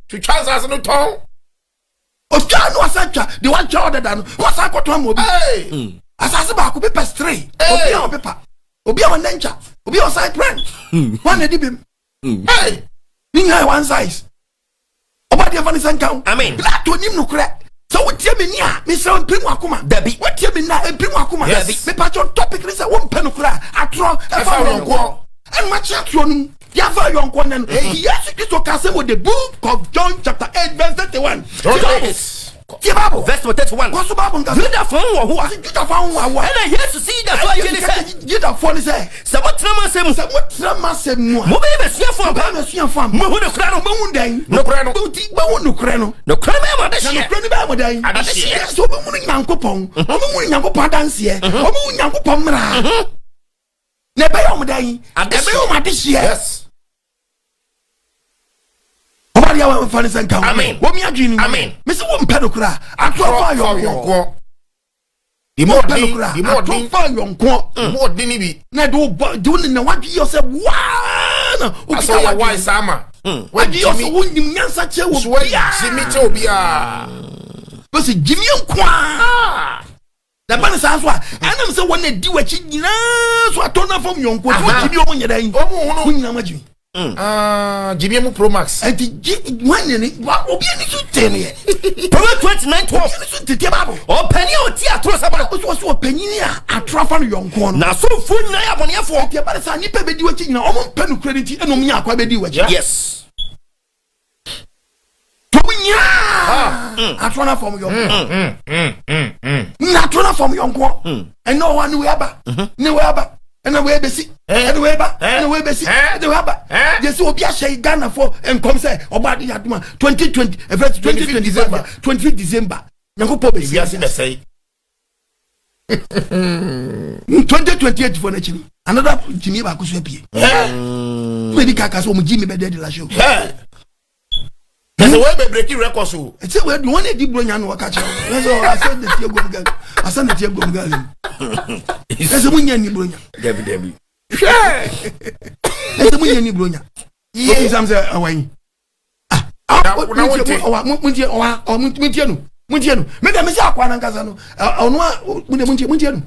Twitwa asase no tɔn. Otwa no ɔsan twa deɛ watwa ɔdada no ɔsan kɔtɔn ama obi. Asase baako papers three. Obi a ɔpepa, obi a ɔnɛnkya, obi a ɔsan plan. Wɔn na edi bim. Ne nyinaa yɛ one size. Ɔba deɛ fa ne sɛ nka ho. Amen. Plato nim nokorɛ. Sɛ wotie me ni a, mesrɛ wo mpiri mu akoma. Dabi. Wotie me na mpiri mu akoma. Dabi. Mepatwɔ topic ne sɛ wompɛ nokorɛ a, atorɔ ɛfa yɔnkoɔ. Ɛna makye atorɔ no mu. Yɛafa yɔnkoɔ nɛ no. Yesu Kristo ka sɛ wɔ the book of John chapter 8 verse 31. John Tie 8. Tie Bible. Verse number 31. Kɔ so Bible nka sɛ. Yudafoɔ ho wɔ ho a. Ɔse Judafoɔ ho wɔ ho a. Ɛna Yesu si Yudafoɔ akyi ne sɛ. Yudafoɔ ne sɛ. Sɛ motena m'asɛm mu. Sɛ motena m'asɛm mu a. Mobɛyɛ m'asuafoɔ ampa. Mobɛyɛ m'asuafoɔ ampa. Mohu nokorɛ no. Mohu dɛn? Nokorɛ no. Mohu nokorɛ no. Nokorɛ no bɛyɛ mo adehyeɛ. Na nokorɛ no bɛyɛ mo dɛn? Adehyeɛ. Sɛ wɔbɛhunu Nyankopɔn. Wɔbɛhunu Nyankopɔn adanseɛ. Wɔbɛhunu Nyankopɔn mmara. Na ɛbɛyɛ wɔn dɛn? Ɛbɛyɛ wɔn adehyeɛ. Yes. Ɔba deɛ wɔmfa ne sɛ nka ho. Amen. Wɔn mi adwene ni. Amen. Mesi wɔn mpɛ no koraa. Atorɔ fa yɔnkoɔ. Wɔmpɛ no koraa. Atorɔ fa yɔnkoɔ. Mu ɔden ni bi. Na de wo bɔ de wo nena wadwi yɛ sɛ waa na okita wadwi. Asɔ yɛ sama. Wadwi yɛ sɛ wonim nyansa kyɛ wɔ biara. Gyimi kyɛ obiara. Bɛsɛ gyimi nkoa. Na ɛba ne saa nso a, ɛnam sɛ wɔn adi w'akyi nyinaa so atɔ no afam yɔnko nti wɔgyimi wɔn nyɛ dɛn? Wɔn hunu. Wɔn nyinaa wɔagyimi. Gyimi mu pro max. Ɛnti gye wɔn nyɛ ne obi ani so tee no yɛ. Proverbs 29:12. Obi ani so tete baabo. Ɔpanin a ɔti atoro sɛ ba. Ɔsɛ ɔsɛ ɔpanyin a atoro afa no yɔnko no. Na asomfoɔ nyinaa yɛ abɔneɛfoɔ. Ɛnti ɛba ne saa nipa bɛdi w'akyi nyinaa wɔn mpɛ nokorɛ no nti ɛna wɔn nya akwa bɛdi w'akyi. Yes. Tɔmu nyinaa atorɔ no afɔm yɔnko. Na atorɔ no afɔm yɔnko. Ɛnna ɔwɔ ne wei aba ne wei aba ɛna wei bɛsi ɛna wei ba ɛna wei bɛsi ɛna wei aba. Yɛsɛ obi ahyɛ Ghanafoɔ nkɔm sɛ ɔbɔ ade yɛ adoma 2020 ɛfɛ 2025 25 December Nyankopɔn bɛsi. Wiase bɛsɛe. 2028 fo n'akyi no another gyimie baako so apue. Wọ́n di kaka sɛ wɔn gyimi bɛ dɛ de la hyɛ o. Ɛsɛ wɔn bɛ breaking records o. Ɛsɛ wɔn adi wɔn adi buro nya no wɔka kyerɛ wɔn. Ɛsɛ wɔn asɛ na tie gom gal asɛ na tie gom gal mu. Ɛsɛ mo nya ni buro nya. Dabi dabi. Hwɛ. Ɛsɛ mo nya ni buro nya. Obi sam sɛ ɛwɔ yi. Muntie ɔwa muntie no muntie no. Mi dɛ mi sɛ akwa nankasa no ɔno a muntie muntie no.